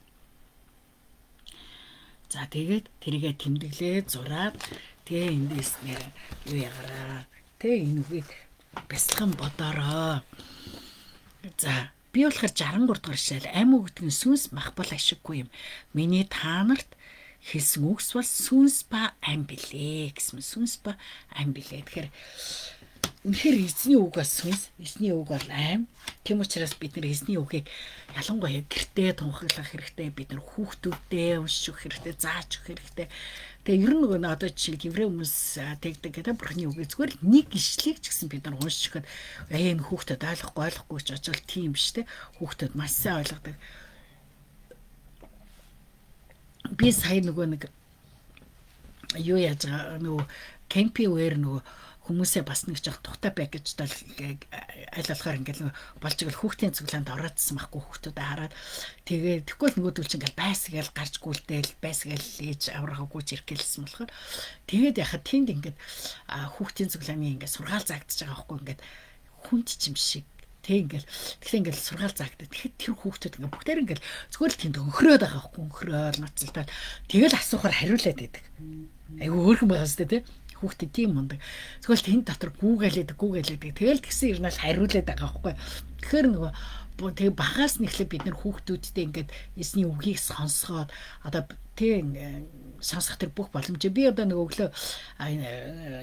за тэгээд тэрийгэ тэмдэглээ зураад тэгээ эндээс нэр юу ягараа тэ энэ үгийг бясалган бодоорой. За би болохоор 63 дугаар ишлэл ам өгдөг нь сүнс мах бол ашиггүй юм. Миний та нарт хэлсэн үгс бол сүнс ба ам билээ гэсэн. Сүнс ба ам билээ. Тэгэхээр үнэхээр эзний үг бол сүнс, эзний үг бол ам. Тийм учраас бид нар эзний үгийг ялангуяа гэртээ тунхаглах хэрэгтэй, бид нар хүүхдүүддээ уншиж өгөх хэрэгтэй, зааж өгөх хэрэгтэй. Тэгээ ер нь нөгөө одоо жишээ еврей хүмүүс тэгдэг гэдэг бурхны үгийг зүгээр нэг ишлэгийг ч гэсэн бид нар уншиж өгөхөд энэ хүүхдэд ойлгохгүй ойлгохгүй ч очвол тийм биш те. Хүүхдэд маш сайн ойлгодог. Би сая нөгөө нэг Юу яаж байгаа нөгөө кемпинг нөгөө хүмүүсээ бас нэг жоох тухтай бай гэж тал аль болохоор ингээл болж игэл хүүхдийн цуглаанд ороодсон байхгүй хүүхдүүдээ хараад тэгээ тэгвэл нөгөөдөл чинь ингээл байсгээл гарч гүйлдээл байсгээл ээж аврагаагүй ч ирэх гэлсэн болохоор тэгээд яхад тэнд ингээд хүүхдийн цуглааны ингээд сургаал заагдаж байгаа байхгүй ингээд хүнд ч юм шиг Тэг ингээл тэгэхээр ингээл сургаал заагдаад тэгэхэд тэр хүүхдүүд ингээ бүгдээр ингээл зүгээр л тэнд өнхрөөд байгаа байхгүй өнхрөөл ноцолтоод тэгэл асуухаар хариулаад байдаг. Айгу хөөрхөн байгаа сте тий хүүхдээ тийм мундаг. Тэгвэл тэнд дотор гүүгэлээд гүүгэлээд тэгэл тэгсэн ирнэл хариулаад байгаа байхгүй. Тэгэхээр нөгөө тэгээ багаас нь эхлээ бид нар хүүхдүүдтэй ингээд эсний үгийг сонсгоод одоо тэг сонсох тэр бүх боломж. Би одоо нөгөө өглөө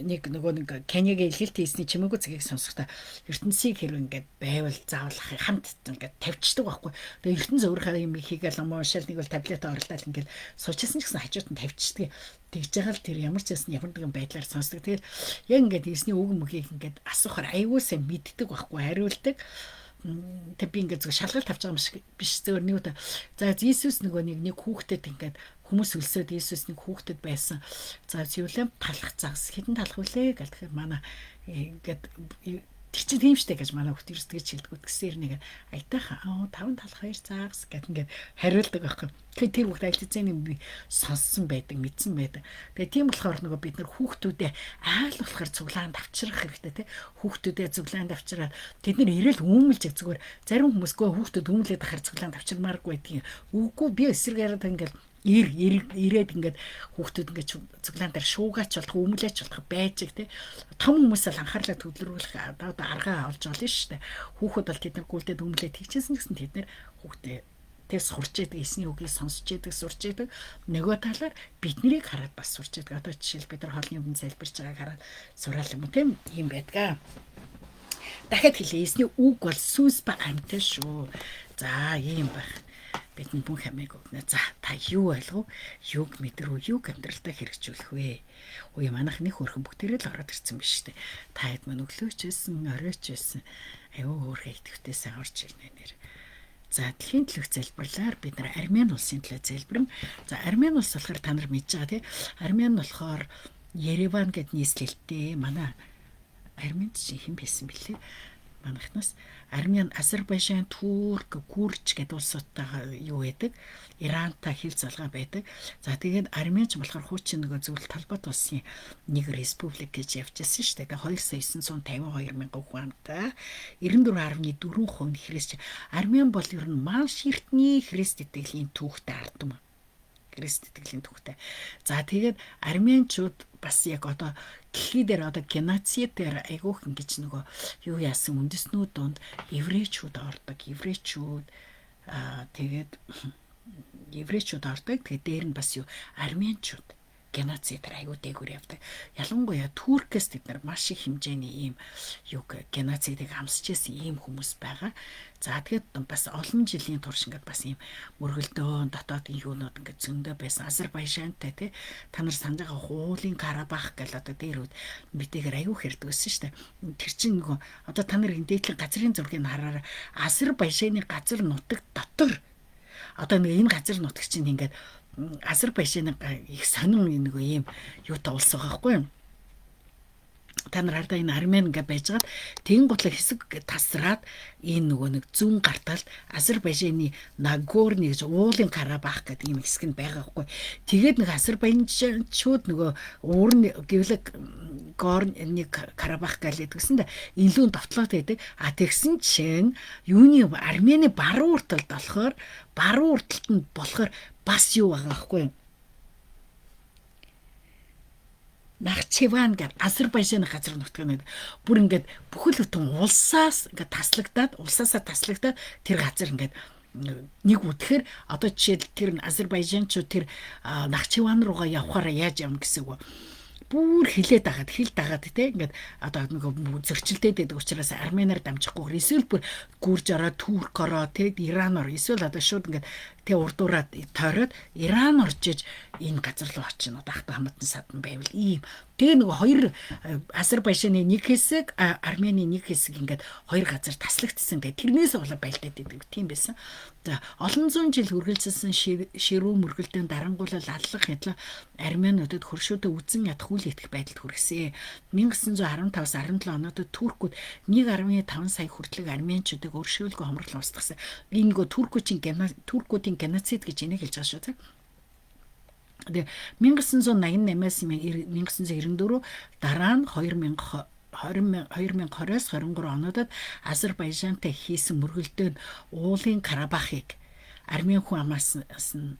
нэг нөгөө нэг Кениагийн илгэлт хийсний чимээгүй цагийг сонсохдоо ертөнцийг хэрэг ингээд байвал заавал хамт ингээд тавьчихдаг байхгүй. Тэгээ ертөнц өөрийнхөө юм хийгээл юм уушаал нэг бол таблет орлоо ингээд суучсан ч гэсэн хажууд нь тавьчихдаг. Тэгж байгаа л тэр ямар ч байсан ямар нэгэн байдлаар сонсдог. Тэгэл яг ингээд эсний үг мөгийг ингээд асуухаар аягүй сайн мэддэг байхгүй, хариулдаг. Тэг би ингээд зөв шалгалт авч байгаа юм шиг биш зөвөр нэг удаа за Иесус нөгөө нэг нэг хүүхдэд ингээд хүмүүс өлсөөд Иесус нэг хүүхдэд байсан. За юулээ талах загас хэдэн талах вүлээ гэл тэгэхээр манай ингээд тэр чинь тийм штэ гэж манай хүүхд ерөөс тэгж хэлдэг. Тэгсээр нэг аятайхан аа 5 талах 2 загас гэд ингээд хариулдаг байхгүй. Тэгэхээр тэр хүүхд аль хэзээний би сонссон байдаг, мэдсэн байдаг. Тэгээ тийм болохоор нөгөө бид нар хүүхдүүдээ аал болохоор цуглаанд авчрах хэрэгтэй тий. Хүүхдүүдээ цуглаанд авчраад тэд нар ирээл үүмэлж зүгээр зарим хүмүүсгүй хүүхдүүд үүмлээд ахаар цуглаанд авчирмааргүй байдгийг. Үгүй би эсрэгээр ингээд ирээд ингээд хүүхдүүд ингээд цуглаан дээр шуугаач болох, өмлөөч болох байж тий. Том хүмүүс л анхаарлаа төвлөрүүлэх одоо аргаа олж олно шүү дээ. Хүүхэд бол тэд нар гүйлдээд өмлөө тэгчээсэн гэсэн тэд нар хүүхдээ тэг сурч яадаг, эсний үгийг сонсч яадаг, сурч яадаг. Нөгөө талаар биднийг хараад бас сурч яадаг. Одоо жишээл бид нар хоолны өмнө залбирч байгааг хараад сураал юм уу тийм юм байдгаа. Дахиад хэлье, эсний үг бол сүнс ба амьтай шүү. За ийм байх бидэнд бүх хамыг өгнө. За та юу ойлгов? Юг мэдрүү, юг амьдралдаа хэрэгжүүлэх вэ? Үгүй манайх нэг хөрхөн бүгдээрээ л ороод ирсэн биш үү? Та хэд мань өглөөч байсан, оройч байсан. Аюу хөөрхөн идэвхтэй сайн орж ирнэ нэр. За дэлхийн төлөх залбирлаар бид нар Армен улсын төлөө залбирна. За Армен улс болохоор та нар мэдж байгаа тий. Армен болохоор Ереван гэд нийслэлтэй. Манай Арменд чинь хэн байсан бэлээ? Манайхнаас Армен, Азербайджан, Турк, Гүрж гэдэг улсуудтайгаа юу байдаг. Ирантай хил залгаа байдаг. За тэгээд Арменч болохоор хуучин нөгөө зөвлөлт талбайт улсын нэг республик гэж явж байсан шүү дээ. 2 952 мянган хүн амтай 94.4% христ. Армен бол ер нь маш эртний христ итгэлийн түүхтэй ард түмэн. Христ итгэлийн түүхтэй. За тэгээд арменчууд бас яг одоо дэлхий дээр одоо геноцид дээр айгүйх ингэж нөгөө юу яасан үндэснүүд донд еврейчүүд ордог. Еврейчүүд тэгээд еврейчүүд ордог. Тэгээд дээр нь бас юу арменчууд геноцидээр аюу дээгүүр явдаг. Ялангуяа Туркээс тэд нар маш их хэмжээний ийм юг геноцидыг амсч ирсэн ийм хүмүүс байгаа. За тэгээд бас олон жилийн турш ингээд бас ийм мөргөлдөөн дотоодын юунууд ингээд зөндөө байсан. Азербайжантай тий та нар санаж байгаа хуулийн Карабах гэл одоо дээр үед мэдээгээр аюу хэрдэг байсан шүү дээ. Тэр чинь нөгөө одоо та нар энэ дээдлийн газрын зургийг хараараа Азербайжаны газар нутаг дотор одоо нэг энэ газар нутаг чинь ингээд Азербайжаны их сонин нөгөө ийм юутай улс байгаа байхгүй юу? Та нар хардаа энэ Армен ингээ байжгаад тэгэн гутлаа хэсэг тасраад энэ нөгөө нэг зүүн гарталд Азербайжаны Нагорны гэж уулын Карабах гэдэг ийм хэсэг нь байгаа байхгүй. Тэгээд нэг Азербайжанчууд нөгөө уурны гэвлэг Горны Карабах гэлээд гэсэн дээ энэ лүүн довтлоод байдаг. А тэгсэн чинь юуны Армений баруун урталд болохоор баруун урталт нь болохоор бас юу байгаа байхгүй юу? Нахчиван гэх Азербайжаны газар нутаг нэг бүр ингээд бүхэл бүтэн улсаас ингээд таслагдаад улсаасаа таслагдаад тэр газар ингээд нэг үтгэхэр одоо жишээл тэр Азербайжанчууд тэр Нахчиван руугаа явхаараа яаж явна гэсэн үг бүр хилээд дагаад хил дагаад те ингээд одоо нөгөө зөрчилдөөд байдаг учраас арменаар дамжихгүй эсвэл бүр гүрж ороо турк ороо те Иран ороо эсвэл одоо шууд ингээд Тэгээ урдуураа тойроод Иран орж иж энэ газар руу очино. Дахта хамтан садан байвал ийм. Тэгээ нөгөө хоёр Азербайджаны нэг хэсэг, Арменийн нэг хэсэг ингээд хоёр газар таслагдсан. Тэгээ тэрнээс болоо байлдаад идэг тийм байсан. За олон зуун жил үргэлжилсэн ширүү мөргөлдөөн дарангуулал аллах хядлаа армянуудад хөршүүдээ үзэн ядах үл итгэх байдалд хүргэсэн. 1915-аас 17 оноод туркууд 1.5 сая хүртэлх армянчуудыг өршөөлгүй хомроглон устгасан. Энэ нөгөө туркуудын геноцид гэж энийг хэлж байгаа шүү дээ. Тэгээ 1988-аас 1994 дараа нь 2020-оос 23 онуудад Азербайджантай хийсэн мөргөлдөө нь уулын Карабахыг Армен хүн амаас нь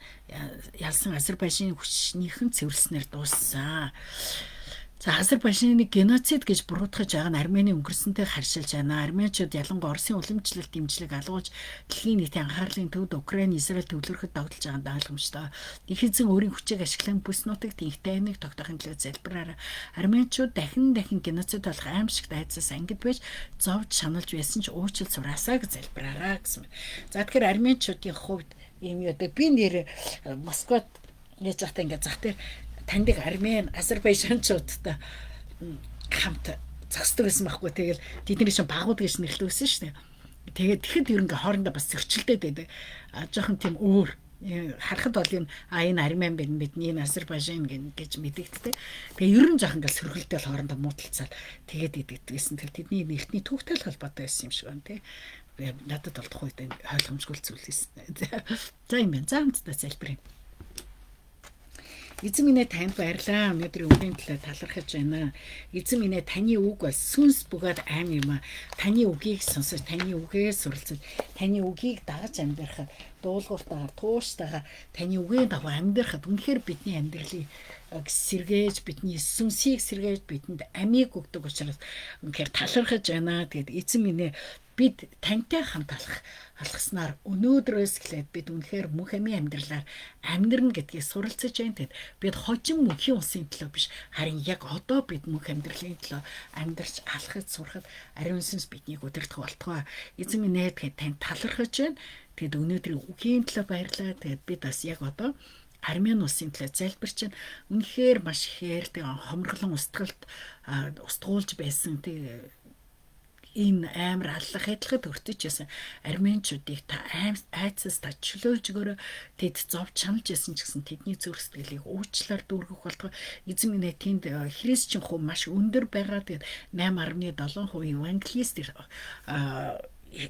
ялсан Азербайджаны хүчнийхэн цэвэрлснээр дууссан. За Азербайджаны геноцид гэж буруутгаж байгаа нь Арменийн өнгөрсөнтэй харшилж байна. Арменчууд ялангуяа Оросын уламжлалт дэмжлэг алгуулж дэлхийн нийтийн анхаарлын төвд Украин, Израиль төвлөрөхөд догдолж байгаа нь ойлгомжтой. Их эзэн өөрийн хүчийг ашиглан бүс нутаг тэнхтэй нэг тогтоохын төлөө залбираарай. Арменчууд дахин дахин геноцид болох аимшигт айдсаас ангид байж зовж шаналж байсан ч уучлал сураасаа гэж залбираарай гэсэн. За тэгэхээр арменчуудын хувьд ийм юу гэдэг би нэр Москвад яаж байхдаа ингээд зах дээр таньдаг армен, азербайджанчуудтай хамт зогсдог байсан байхгүй. Тэгэл тэдний чинь багууд гэж нэрлэдэг байсан шүү дээ. Тэгээд тэгэхэд ер нь ингээ хоорондоо бас зөрчилдөд байдаг. А жоохон тийм өөр харахад бол юм а энэ армен байна бидний энэ Азербайжан гэж мэдэгддэг. Тэгээ ер нь жоохон ингээл сөргөлдөл хоорондоо муудалцаал тэгээд идэг гэсэн. Тэр тэдний нэртний түүхтэй л холбоотой байсан юм шиг байна тий. Надад бол тухайд ойлгомжгүй зүйл байсан. За юм байна. За хамтдаа залбирая. Эзэн минь ээ танд баярлалаа. Өнөөдрийн үгийн төлөө талархаж байна. Эзэн минь ээ таны үг бол сүнс бөгөөд ам юм а. Таны үгийг сонсож, таны үгээс суралцаж, таны үгийг дагаж амьдрахад, дуулууртайгаар, тууштайгаар таны үгийн дагуу амьдрахад үнэхээр бидний амьдралыг сэргээж, бидний сүнсийг сэргээж, бидэнд амийг өгдөг учраас үнэхээр талархаж байна. Тэгээд эзэн минь ээ бид тантай хамт алхаснаар өнөөдрөөс эхлээд бид үнэхээр мөнх амийн амьдралаар амьдрна гэдгийг суралцаж байна. Тэгэд бид хожим мөнхийн улсын төлөө биш, харин яг одоо бид мөнх амьдралын төлөө амьдарч алхаж сурахад ариун сүнс биднийг удирдах болтугай. Эзэн минь ээ тэгэд танд талархаж байна. Тэгэд өнөөдрийн үгийн төлөө баярлалаа. Тэгэд бид бас яг одоо Армен улсын төлөө залбирч байна. Үнэхээр маш ихээр тэг хомроглон устгалт устгуулж байсан тэг энэ амар аллах хядлахад өртөж байсан арменчуудыг та айцас та чөлөөлж өгөөрэй. Тэд зов чаналж байсан ч гэсэн тэдний зүрх сэтгэлийг уучлаар дүүргэх болтгой. Эзэн минь ээ тэнд христчин хувь маш өндөр байгаа. Тэгээд 8.7% евангелист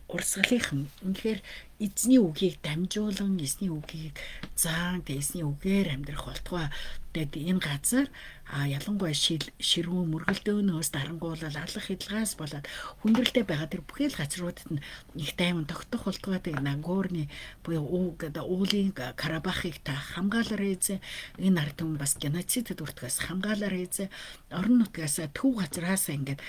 урсгалынхан үнэхээр эзний үгийг дамжуулан эзний үгийг заан тэгээ эзний үгээр амьдрах болтугай. Тэгээд энэ газар ялангуяа ширүүн мөргөлдөөнөөс дарангуулал алах хядлагаас болоод хүндрэлтэй байгаа тэр бүхэл газруудад нь их тайман тогтох болтугай. Тэгээд Нагорны буюу ууг уулын Карабахыг та хамгаалаарай эзэн. Энэ ард түмэн бас геноцидэд өртгөөс хамгаалаарай эзэн. Орон нутгаас төв газраас ингээд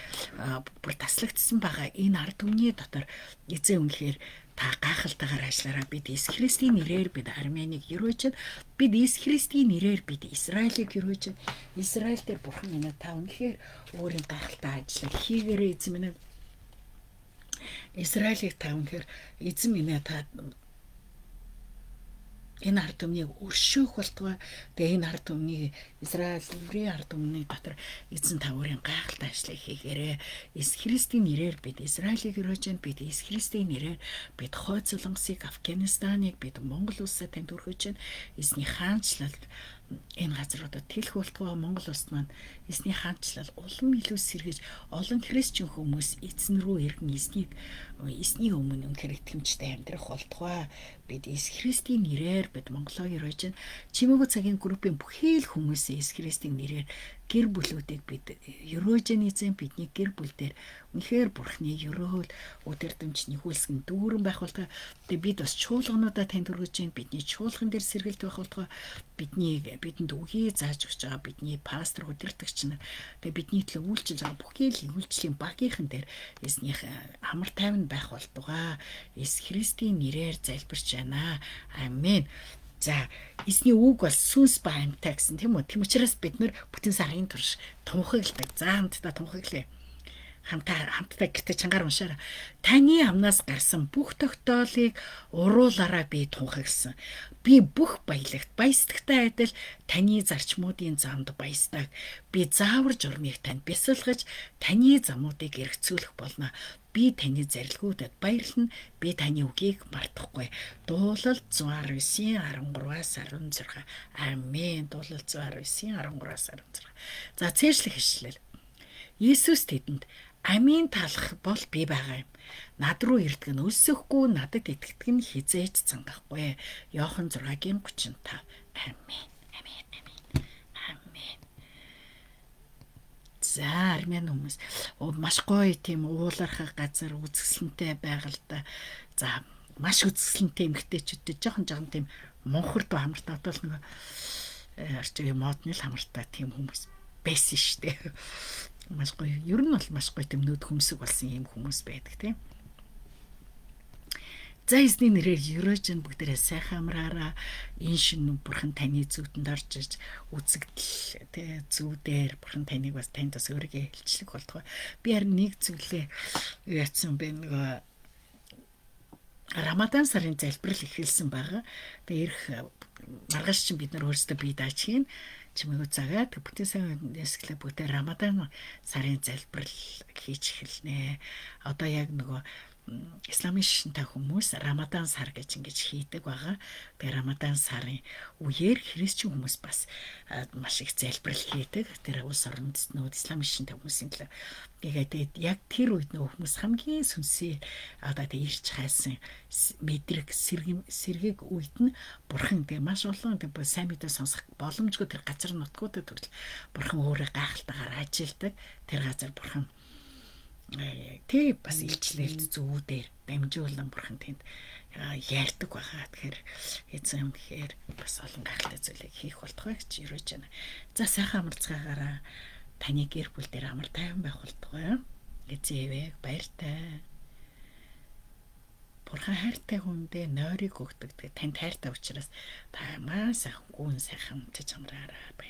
бүр таслагдсан байгаа энэ ард түмний дотор эзэн үнэхээр та гайхалтайгаар ажиллаараа. Бид Иесус Христийн нэрээр бид Арменийг өрөөж, бид Иесус Христийн нэрээр бид Израилийг өрөөж, Израиль дээр Бурхан минь та үнэхээр өөрийн гайхалтай ажлыг хийгээрэй эзэн минь. Израилийг та үнэхээр эзэн минь та энэ ард түмнийг өршөөх болтугай. Тэгээ энэ ард түмнийг Израиль еврей ард түмний дотор эзэн та өөрийн гайхалтай ажлыг хийгээрэй. Иесус Христийн нэрээр бид Израилийг өрөөж байна. Бид Иесус Христийн нэрээр бид Хойд Солонгосыг, Афганистаныг, бид Монгол улсад танд өргөж байна. Эзний хаанчлал энэ газруудад тэлэх болтугай. Монгол улс маань эзний хаанчлал улам илүү сэргэж олон христчин хүмүүс эзэн рүү иргэн эзний өмнө үнэхээр итгэмжтэй амьдрах болтугай. Бид Иесус Христийн нэрээр бид Монголоо өрөөж байна. Чимээгүй цагийн группийн бүхий л хүмүүсээ Иесус Христийн нэрээр гэр бүлүүдийг бид өрөөж байна эзэн. Бидний гэр бүл дээр үнэхээр Бурхны өрөөл өдөрдөмж нэгүүлсэн дүүрэн байх болтугай. Тэгээ бид бас чуулгануудаа танд өргөж байна. Бидний чуулган дээр сэргэлт байх болтугай. Бидний бидэнд үгийг зааж өгч байгаа бидний пастор удирдагч нар тэгээ бидний төлөө үйлчилж байгаа бүхий л үйлчлийн багийнхан дээр эзнийх амар тайван байх болтугай. Иесус Христийн нэрээр залбирч байна. Амен. За эзний үг бол сүнс ба амьтай гэсэн тийм үү? Тийм учраас бид нэр бүтэн сарын турш тунхагладаг. За хамтдаа тунхаглая. Хамтдаа гэртээ чангаар уншаарай. Таны амнаас гарсан бүх тогтоолыг уруулаараа би тунхагласан. Би бүх баялагт баясдагтай адил таны зарчмуудын замд баясдаг. Би заавар журмыг танд бясалгаж таны замуудыг эргцүүлэх болно. Би таны зарилгуудад баярлна. Би таны үгийг мартахгүй. Дуулал 119-ийн 13-аас 16. Амен. Дуулал 119-ийн 13-аас 16. За, цээжлэх ишлэл. Есүс тэдэнд амийн талах бол би байгаа юм. Над руу ирдэг нь өлсөхгүй, надад итгэдэг нь хэзээ ч цангахгүй. Иохан 6-гийн 35. Амен. Амен. Амен. Амен. За, армян хүмүүс маш гоё тийм уулархах газар, үзэсгэлэнтэй байгальтай. За, маш үзэсгэлэнтэй эмэгтэйчүүдтэй жоохон жоохон тийм мунхар дуу хамартай, одоо л нөгөө орчин үеийн модны л хамартай тийм хүмүүс байсан шүү дээ. Маш гоё. Ер нь бол маш гоё тийм нүд хөмсөг болсон юм хүмүүс байдаг, тийм. За, эзний нэрээр ерөөж нь бүгдээрээ сайхан амраараа. Энэ шинэ бурхан таны зүүдэнд орж иж үзэгдэл тэ зүүдээр бурхан таныг бас, танд бас өөрийгөө илчлэх болтугай. Би харин нэг зүйлээ яатсан бэ, нөгөө Рамадан сарын залбирал эхэлсэн байгаа. Тэгээ ирэх маргааш чинь бид нар өөрсдөө бие дааж хийн чимээгүй цагаа тэг бүтэн сайн нээсгэлээ бүгдээ Рамадан сарын залбирал хийж эхэлнэ. Одоо яг нөгөө исламын шинтэй хүмүүс Рамадан сар гэж ингэж хийдэг байгаа. Тэгээ Рамадан сарын үеэр христчин хүмүүс бас маш их залбирал хийдэг. Тэр улс оронд нөгөө исламын шинтэй хүмүүсийн төлөө. Тэгээд яг тэр үед нөгөө хүмүүс хамгийн сүнсээ одоо тэг ирч хайсан мэдрэг сэргийг үед нь бурхан тэг маш олон тэг сайн мэдээ сонсох боломжгүй тэр газар нутгуудад хүртэл бурхан өөрөө гайхалтайгаар ажилдаг. Тэр газар бурхан тий бас илчлээлт зүүдээр дамжуулан бурхан тэнд ярьдаг байгаа. Тэгэхээр эзэн үнэхээр бас олон гайхалтай зүйлийг хийх болтугай гэж ерөөж байна. За, сайхан амарцгаагаараа таны гэр бүл дээр амар тайван байх болтугай. Эзэн ивэг баяртай. Бурхан хайртай хүндээ нойрыг өгдөг. Тэгээ танд хайртай учраас та маш сайхан гүн сайхан амтаж амраарай. Баяр